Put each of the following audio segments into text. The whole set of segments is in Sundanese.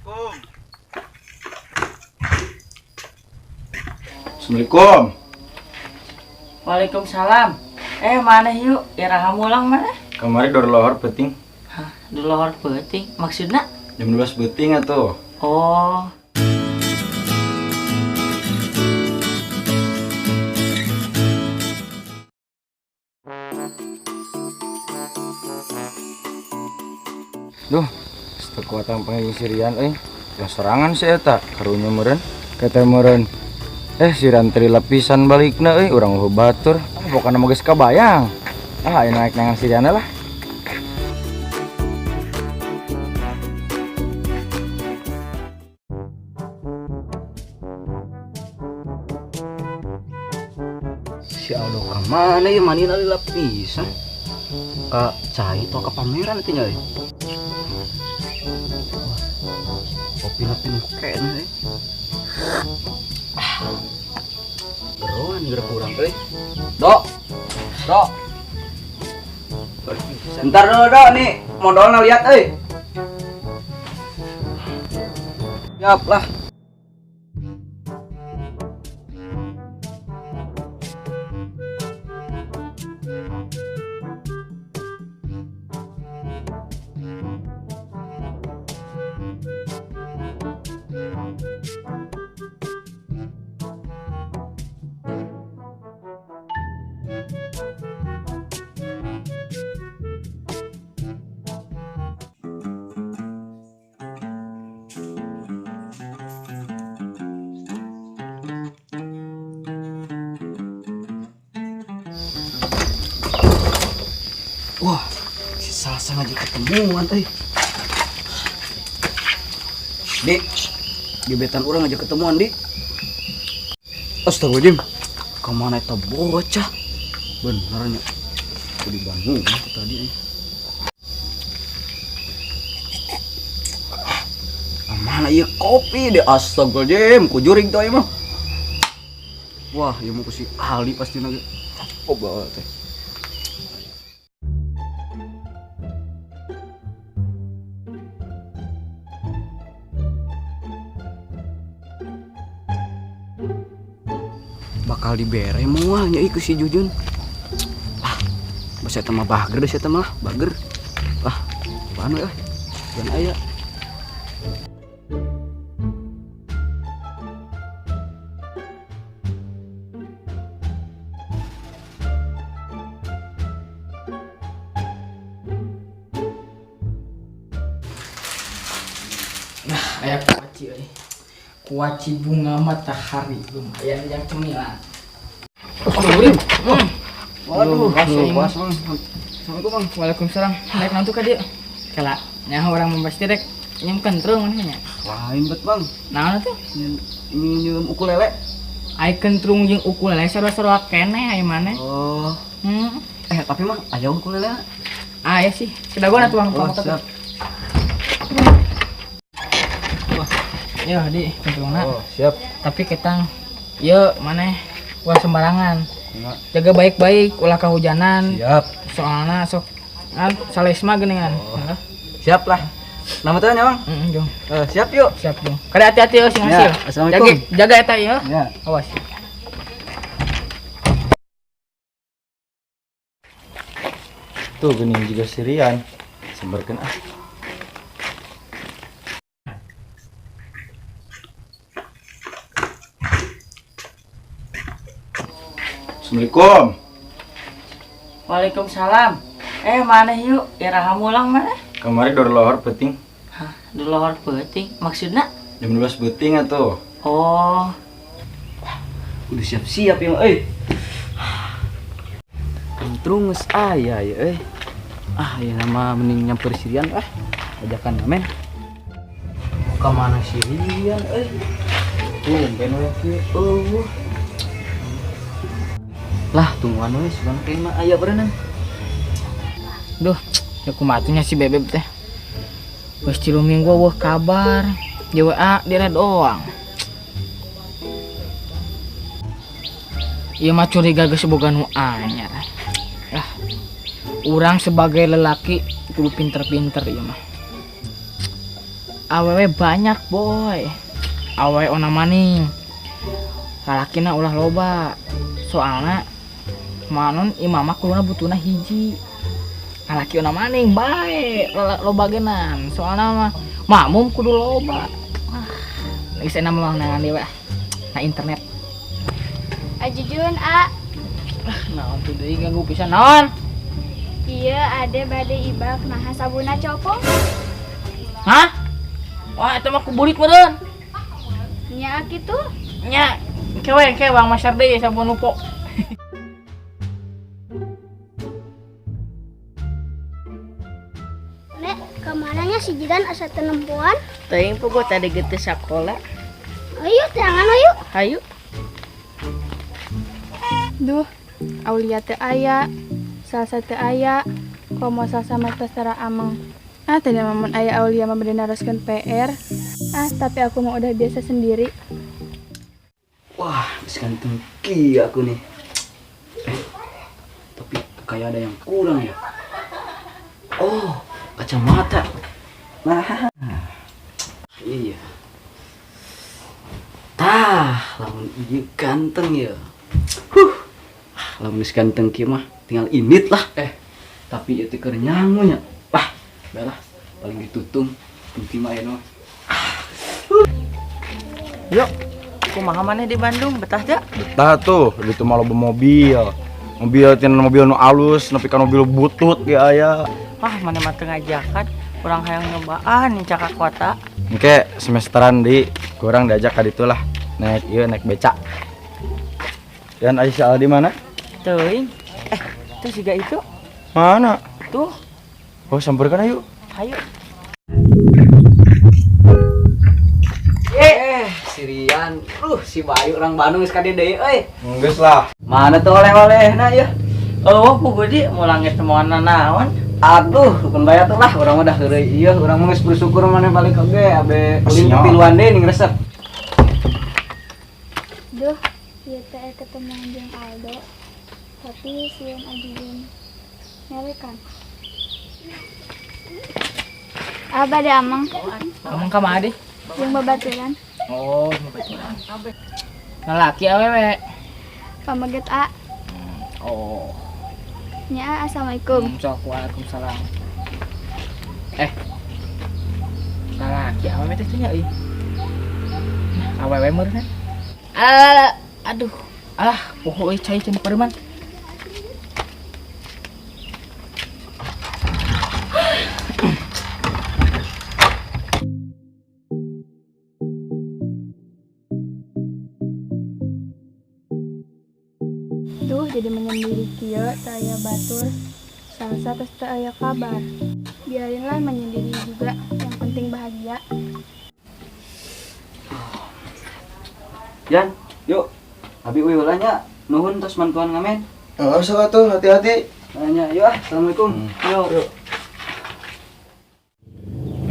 Assalamualaikum. Assalamualaikum. Waalaikumsalam. Eh, mana yuk? Iraha mulang mana? Kamari dor lohor peuting. Hah, di lohor peuting. Maksudna? Jam 12 peuting atuh. Oh. Duh, kekuatan panggil sirian euy. Ya serangan si eta karunya meureun. Kata meureun. Siran tri lapisan balikna euy, urang eueuh batur. Ah, pokona mah geus kabayang. Ah, ayo naik nangan siriana lah. Si Aldo ka mana ya manina lila pisan. Ka cai atau ka pameran itu nya euy. Kopi na pinuh kene euy. Geroan geura kurang euy. Dok. Dok. Bentar dulu, Dok, nih modalnya lihat euy. Siap lah. Wah, si Sasa ngajak ketemuan euy. Dik, gebetan urang ngajak ketemuan, Dik. Astagfirullahaladzim. Kemana eta bocah? Benernya. Aku di Bandung itu tadi. Mana ieu kopi deh, astagfirullahaladzim, ku jurig tuh ieu mah. Wah, ieu mah ku si Ali pasti lagi. Oh, bawa teh. Bakal dibere moal nya ieu ku si Jujun. Ah, basa eta mah bager deh, eta mah bager. Lah, apaan we euy? Jangan aya. Nah, aya kuaci euy. Kuaci bunga matahari lumayan yang cemilan. Astagfirullahaladzim. Waduh, Luas, ini. luas, Bang. Assalamualaikum, Bang. Waalaikumsalam. Naik nantu ka dieu. Kala nyaho urang pasti rek nyem kentrung maneh nya. Lain bet, Bang. Naon atuh? Nyium ukulele. Ai kentrung jeung ukulele sarua-sarua keneh ai maneh. Oh. Tapi mah aya ukulele. Ah, ya sih. Kedagoan atuh Bang. Oh, siap. Wah. Yo, di kentrungna. Oh, siap. Tapi ketang ieu maneh ulah sembarangan. Enggak. Jaga baik-baik, ulah kahujanan. Siap. Soalna sok salesma geuningan. Oh. Heeh. Siap lah. Nama teh nya, Bang? Heeh, jong. Siap yuk. Siap, jong. Kada hati-hati euy sing Ya, hasil. assalamualaikum. Jaga, jaga eta ieu. Ya. Awas. Tuh geuning juga sirian. Semberkeun ah. Assalamualaikum. Waalaikumsalam. Eh, mana yuk? Iraha mulang mana? Kamari dor lohor peuting. Hah, di lohor peuting. Maksudna? Jam 12 peuting atuh. Oh. Wah, udah siap-siap ya, euy. Kentrung geus aya ya, euy. Ah, ya nama mending nyamper sirian ah. Ajakan ngamen. Ka mana sirian euy? Tumben we kieu. Eueuh. Lah, tungguan we sugan teh mah aya berenang. Duh, ya kumaha atuh nya si Bebeb teh. Geus 3 minggu eueuh kabar. Di WA dire doang. Ieu mah curiga geus boga nu anyar. Ah, urang sebagai lelaki kudu pinter-pinter ieu mah. Awewe banyak boy. Awewe ona maning. Lalakina ulah loba. Soalna manon imama kuduna butuhna hiji. Lalaki ona maning bae loba genan. Soalna mah makmum kudu loba. Ah, geus enak mah nangan deui we. Na internet. Ajujun a. Ah, naon tuh deui ganggu pisan naon? Iya, ade bade ibak naha sabuna copong. Hah? Wah, eta mah kuburit meureun. Nya kitu. Nya, kewe ke Bang Masar deui sabun lupo. Nek, kamaranya si Jidan asa teu nempoan? Teuing puguh tadi geus sakola. Ayo, tangan ayo. Hayu. Duh, Aulia teu aya, Salsa teu aya, komo Salsa mah tos tara ameng. Ah, tadi mah mun aya Aulia mah bade naroskeun PR. Ah, tapi aku mah udah biasa sendiri. Wah, geus ganteng kieu aku nih. Tapi kayak ada yang kurang ya. Oh, kacamata. Nah, iya. Tah, lamun ieu ganteng ya. Huh. Lamun geus ganteng kieu mah tinggal init lah. Tapi ieu teh keur nyangu nya. Wah, bae lah, paling ditutung penting mah aya mah. Yuk, kumaha maneh di Bandung betah teu? Betah tuh, ditu mah loba mobil. Mobil tina mobil nu alus, nepi ka mobil butut ge aya. Wah, maneh mah teu ngajakan, urang hayang nyobaan nincak ka kota. Engke semesteran di kurang diajak ka ditu lah. Naik ieu naik becak. Dan Aisyah Aldi mana? Teuing. Tuh siga itu. Mana? Tuh. Oh, sampeurkeun ayo. Hayu. Si Rian, si Bayu orang Bandung geus ka dieu deui euy. Geus lah. Mana tuh oleh-olehna yeuh? Oh, puguh di mulang geus temuan naon? Aduh, rukun bayar tuh lah, urang mah dah heureuy ieu, urang mah geus bersyukur maneh balik oge, abe ulin Siap. piluan deui ning resep. Duh, ieu teh ketemuan jeung Aldo. Tapi sieun Ajujun nyarekan. Abah da ameng. Ameng ka mana deh? Jeung babaturan. Oh, babaturan. Lalaki awewe. Pameget a. Oh. Nya, assalamualaikum. Sok, waalaikumsalam. Lalaki awewe teh nya euy. Nah, awewe meureun. Ah, aduh. Alah, poho euy cai cenah pareman. Duh, jadi menyendiri kieu teu aya batur. Salsa tos teu aya kabar. Biarinlah menyendiri juga, yang penting bahagia. Yan, yuk. Abi uih heula nya. Nuhun tos mantuan ngamen. Heeh, sok atuh, hati-hati. Nanya, yuk ah, assalamualaikum. Yuk.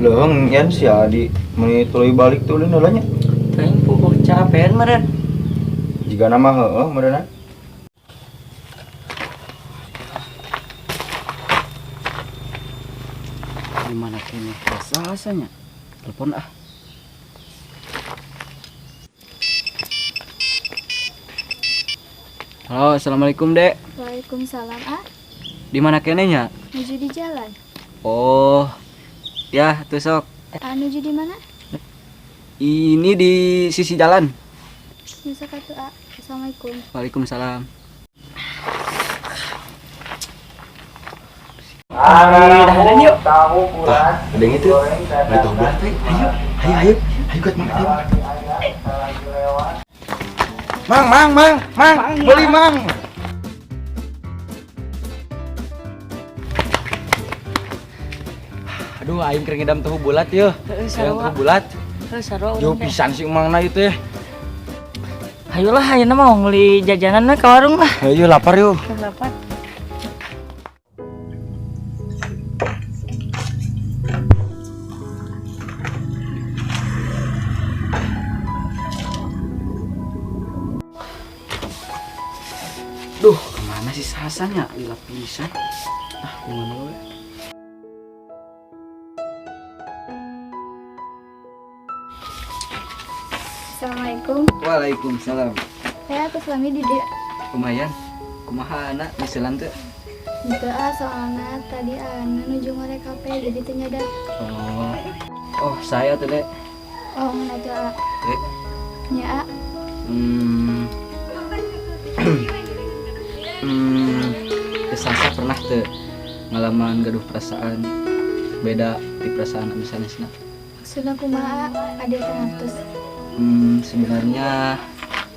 Leung, Yan si Adi meuni tuluy balik tuh ulin heula nya. Teuing puguh capean meureun. Jigana mah heueuh meureunna. Gimana kene rasanya? Telepon ah. Halo, assalamualaikum Dek. Waalaikumsalam ah. Di mana kene nya? Nuju di jalan. Oh, ya tuh sok. Ah, nuju di mana? Ini di sisi jalan. Nusa katu ah. Assalamualaikum. Waalaikumsalam. Dahanan yuk. Tah, ada yang itu. Nggak tahu berat, ayo, ayo, ayo, ayo, kuat mang, ayo. Mang, mang, mang, mang, beli mang. Aduh, aing keur ngidam tahu bulat yeuh. Heeh, Hayang sarua. tahu bulat. Heuh, sarua Jauh urang teh. pisan si emangna ieu teh. Hayolah, ayeuna mah meuli jajanan we ka warung lah. Ayo lapar yuk. Lapar. Duh, kemana sih sasanya? Lila pisan. Ah, kemana we? Assalamualaikum. Waalaikumsalam. Saya aku suami di dia. Lumayan. Kumaha anak misalan tuh? Gitu ah, soalnya tadi ana nuju ngorek HP jadi teu nyadar. Oh. Oh, saya tuh, Dek. Oh, mun atuh a. Dek. Nya a. Sasa pernah tuh ngalaman gaduh perasaan beda di perasaan anu sanesna. Maksudna kumaha a? Ade teu ngartos. Sebenarnya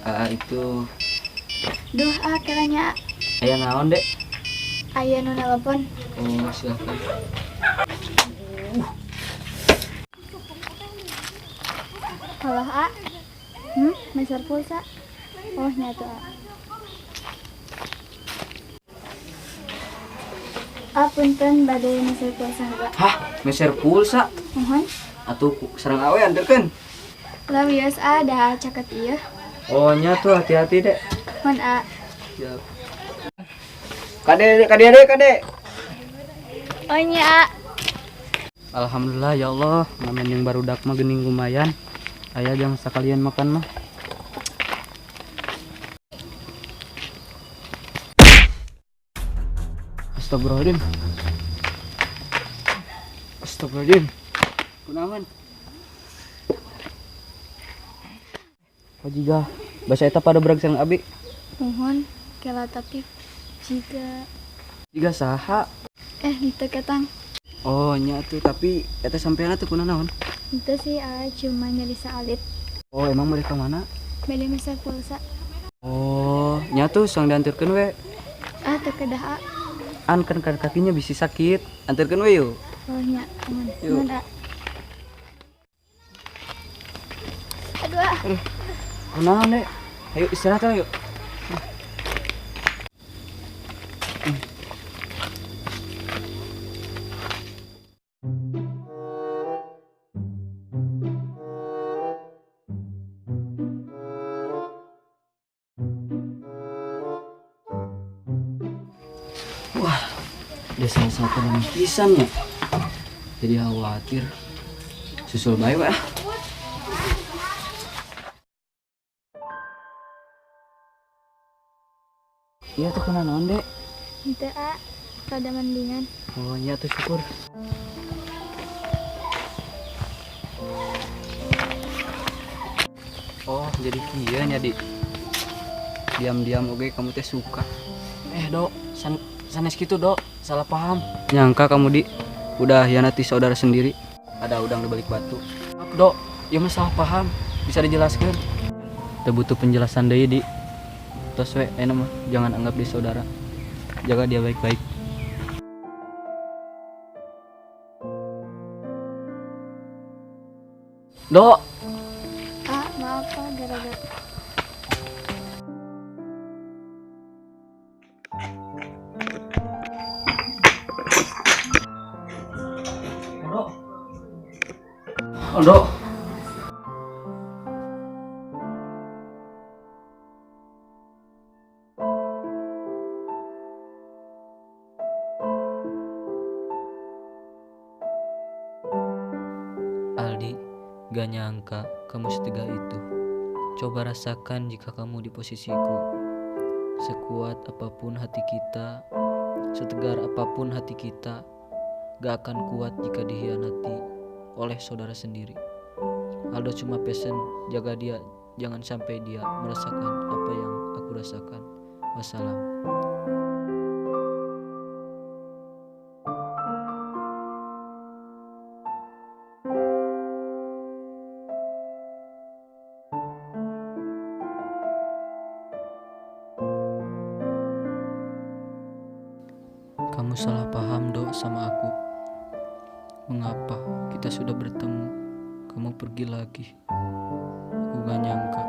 AA itu Duh, a kiranya a. Aya naon, Dek? Aya nu nelpon. Oh, silakan. Halo, a. Meser pulsa. Oh, nyatu a. A punten bade meser pulsa heula. Hah, meser pulsa? Mohon. Atuh sareng awe anterkeun. Lah wios a dah caket ieu. Oh, nya tuh hati-hati, Dek. Mohon a. Siap. Kade, kade, kade, kade. Oh nya a. Alhamdulillah ya Allah, ngamen yang barudak mah geuning lumayan. Aya jang sakalian makan mah. Astagfirullahaladzim. Astagfirullahaladzim. Kunaon? Oh jiga, bahasa eta pada berag sareng abi. Mohon kela tapi jiga. Jiga saha? Henteu ketang. Oh nya tuh, tapi eta sampeana tuh kunaon? Henteu sih, a cuma nyeri saalit. Oh, emang mereka mana? Bade meser pulsa. Oh, nya tuh sang diantarkeun we. Ah, teu kedah a. An kan kakinya bisi sakit. Antarkeun we yuk. Oh nya, aman. Yuk. Aman a. Aduh a. Aduh. Kunaon, Dek? Ayo istirahat yuk. Wah, desa satu dan pisan ya. Jadi khawatir. Susul bae wah. Iya tuh kena naon, Dek? Henteu a, rada mendingan. Oh iya tuh syukur. Oh, jadi kieu nya, Dik. Diam-diam oge kamu teh suka. Dok, sanes kitu, Dok. Salah paham. Nyangka kamu, Dik, udah hianati saudara sendiri. Ada udang di balik batu. Maaf, Dok, ieu mah salah paham. Bisa dijelaskan? Teu butuh penjelasan deui, Dik. Tos we, ayeuna mah jangan anggap dia saudara. Jaga dia baik-baik. Dok. Ah, maaf Pak, gara-gara. Dok. Oh, Dok. Aldi, gak nyangka kamu setega itu. Coba rasakan jika kamu di posisiku. Sekuat apapun hati kita, setegar apapun hati kita, gak akan kuat jika dihianati oleh saudara sendiri. Aldo cuma pesen, jaga dia, jangan sampai dia merasakan apa yang aku rasakan. Wassalam. Kamu salah paham, Dok, sama aku. Mengapa kita sudah bertemu, kamu pergi lagi? Aku gak nyangka.